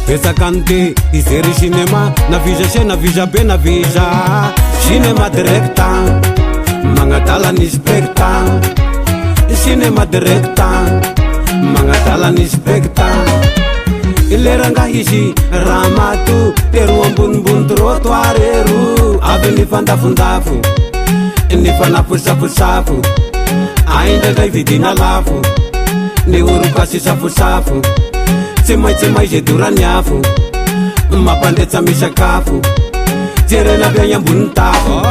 Betsaka ny te hijery cinéma na visa C na visa B na visa A. Cinéma direct magnadala ny specta. Cinéma direct magnadala ny specta. Ilay rangahy izy ramatoa teroa ambonimbony trottoir eroa avy nifandafondafo nifanafosafosafo aindraindray vidina lafo ny oroka sy safosafo tsy maintsy may zay dorany afo mampandetsa misakafo jerena avy agny ambony tafo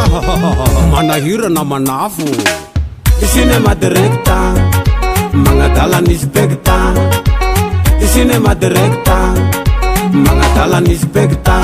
manahirana manafo. Cinéma direct magnadala ny specta. Cinéma direct magnadala ny specta.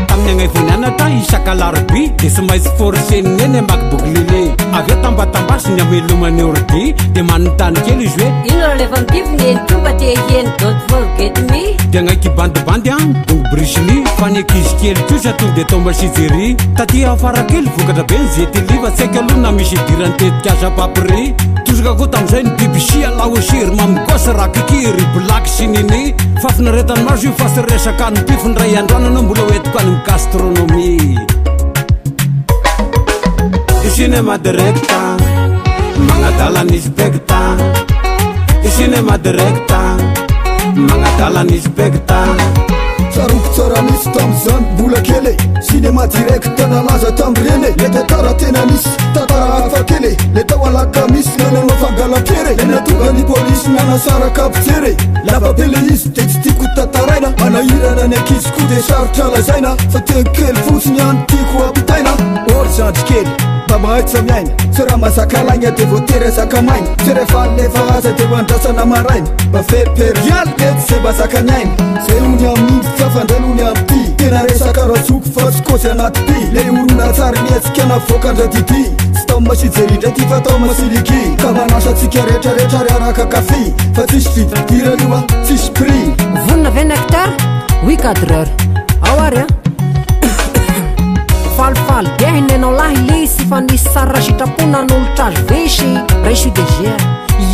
Tamin'ny agnay vao nianatra isaka alarobia de tsy maintsy forcé-n'ny neny hamaky boky lele. Avy eo tambatambasy ny hamelomany ordi de manontany kely izy hoe. Ino raha lefa mitify ny eny koa mba te hieno don't forget me. De agnaiky bandibandy an dongo Bruce Lee fa ny ankizy kely kosa tonga de Tom sy Jerry. Taty afara kely vokatra be ny Jet Li fa tsy haiko aloha na misy idiran'ny tetikasa Papri. Tosaka koa tamin'izay ny BBC, Alaosy, ry Mamy Goss, Rakiki, ry Black sy Nini. Fahafinaretan'ny maso io fa tsy resaka any pif indray andro any anao mbola ho entiko any amin'ny gastronomie. Cinéma direct, magnadala ny specta. Cinéma direct, magnadala ny specta. Tsaroako tsara nisy tamzany mbola kely e. Cinéma direct nalaza tamreny e. Le tantara tena nisy, tantara hafa kely e. Le tao alakamisy le nanao fangalan-kery e. Le nahatonga ny polisy nanasaraka mpijery e. Lava be le izy de tsy tiako tantaraina. Manahirana ny ankizy koa de sarotra lazaina. Fa teny kely fotsiny ihany tiako ampitaina. Ô ry zandry kely, mba mahaitsa miaina. Tsy raha mazaka lainga de voatery azaka maina. Tsy rehefa alefa aza de ho andrasana maraina. Mba fepery aly letsy zay mba zaka ny aina. Zay ony amin'iny tsy afandray no ny amin'ity. Tena resaka razoky fa tsy kôzy anaty pi. Le horonantsary mihetsika navoakan-dRadidi. Tsy tao Masijery indray ty fa tao Masiliki. Ka manasa antsika rehetra rehetra ary araka kafy. Fa tsisy vidim-pidirana io a, tsisy prix. Vonona ve ny acteur? Oui cadreur. Ao ary a. Falifaly be ahy nenao lahy lisy fa nisy sary raha sitrapo nanolotra azy visy. Raiso io DG a.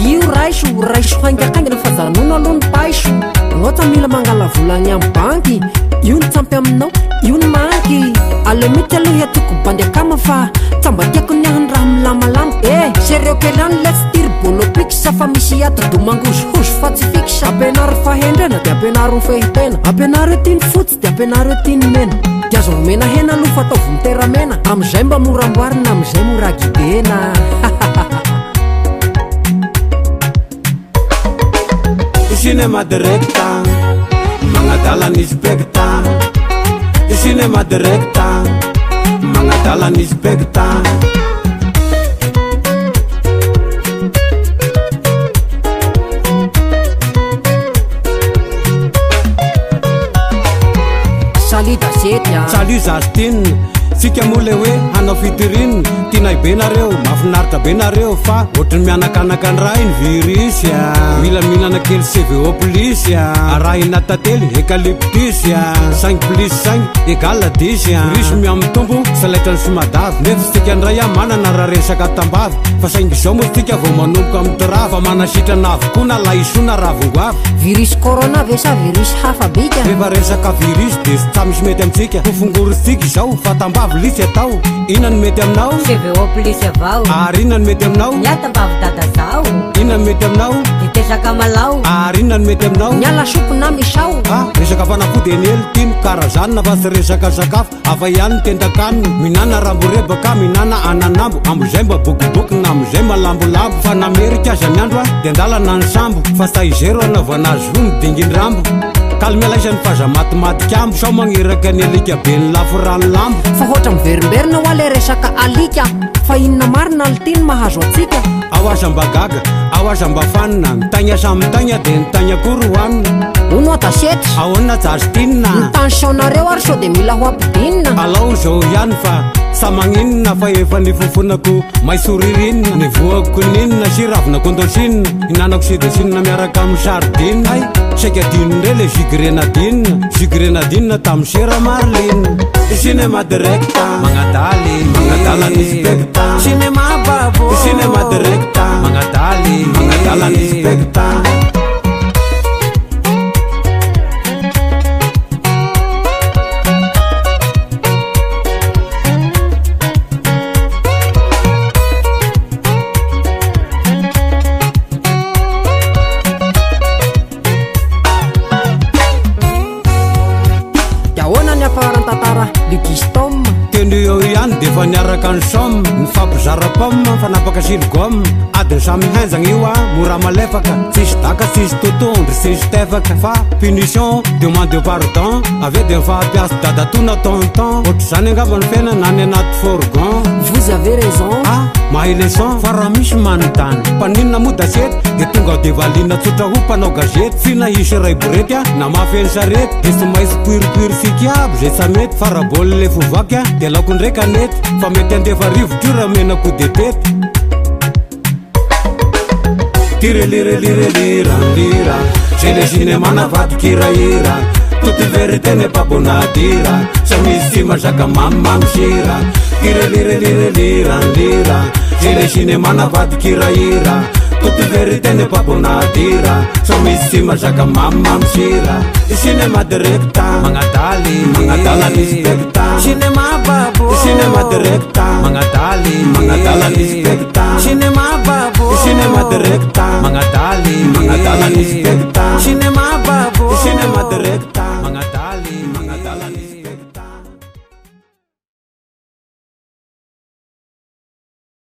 Io raiso, raiso haingakaingana fa janona aloha ny paiso. Anao tsa mila mangala vola agny am banky. Io ny tsampy aminao, io ny manky. Aleo mihitsy aloha hiatoko bandy akama fa tsa mba tiako ny ahy ny raha milamalama. Eh, sereo kely any letsy ty ry Bolopix fa misy atidoha mangozohozo fa tsy fixe. Ampianaro fahendrena de ampianaro mifehy tena. Ampianaro ety ny fotsy de ampianaro ety ny mena. De aza omena hena aloha fa ataovy miteramena. Amizay mba mora amboarina, amizay mora gidena. Cinéma direct, magnadala ny specta. Cinéma direct, magnadala ny specta. Salut Dasety a. Salut Justin, tsika moa le hoe hanao fitirine. Tianay be nareo, mahafinaritra be nareo fa ohatry ny mianakanaka ndray ny virus a. Mila mihinana kely CVO plus a. Arahina tantely eucalyptus a. 5 plus 5 égale 10 a. Virus mihamitombo sy laitran'ny somadavy. Nefa tsika ndray a manana raha resaka tambavy. Fa saingy izao moa tsika vao manomboka amin'ny tirava. Fa manasitrana avokoa na laisoa na ravin-goavy. Virus corona ve sa virus hafa bika? Rehefa resaka virus de tsy misy mety amintsika. Fofongorotsika izao fa tambavy lisy atao. Inona no mety aminao? CVO plus avao. Ary inona no mety aminao? Ny ahy tambavy dada zao. Inona no mety aminao? Dite sakamalao. Ary inona no mety aminao? Ny lasopy na misao. Ah, resaka fanafody eny ely tiany karazanina fa tsy resaka sakafo. Hafa ihany ny tendakanina. Mihinana ramborebaka, mihinana ananambo. Amizay mba bokobokina, amizay malambolambo. Fa na merika aza ny andro a, de andalana ny sambo. Fa taizero anaovana azy ho ny dingin-drambo. Kalme laisany fa aza matimatika ambo. Sao magniraka ny alika be ny lafo rano lambo. Fa hoatra miverimberina hoa le resaka alika. Fa inona marina ny tiany mahazo antsika? Ao aza mba gaga, ao aza mba fanina. Ny taigna samy taigna de ny taigna koa ro hohanina. Hono hoa Dasety. Ahoana Justin? Ny tension-nareo ary sao de mila ho ampidinina? Alao zao ihany fa sa magninona fa efa nifofonako maiso ririnina. Nivoako ninona sy ravina kondosina. Hinanako sidesina miaraka amin'ny sardine. Hay, saika adino indray le jus grenadine. Jus grenadine tamin'ny sera Marline. Cinéma direct, magnadaly, magnadala ny specta. Cinéma babo, cinéma direct, magnadaly, magnadala ny specta. pomme. Teny eo ihany de efa niaraka ny somme, nifampizara pomme, mifanapaka siligaoma. Adiny samy henjagna io a, mora malefaka, tsisy daka, tsisy totondry, tsisy tefaka. Fa punition, demande de pardon, avy eo de mifampiasa dadatoa na tonton. Ohatr'izany angamba ny fiainana any anaty fourgon. Vous avez raison. Ah, mahay leçon, fa raha misy manontany mpaninona moa dasety, de tonga de valiana tsotra ho mpanao gazety. Fina hisy ray borety a, na mafy ny sarety, de tsy maintsy poiripoiry fiky aby zay tsy mety. Fa raha baolina le fovaky a, de laoko ndray kanety, fa mety andefa rivotra io raha mena coup de tête. Tirelirelireliralira, c'est le cinéma navadiky hirahira. Toute vérité n'est pas bonne à dire, sa misy tsy mazaka mamimamy sira. Tirelirelireliralira, c'est le cinéma navadiky hirahira. Toute vérité n'est pas bonne à dire, sa misy tsy mazaka mamimamy sira. Cinéma directa magnadaly magnadala ny spectacle. Cinéma.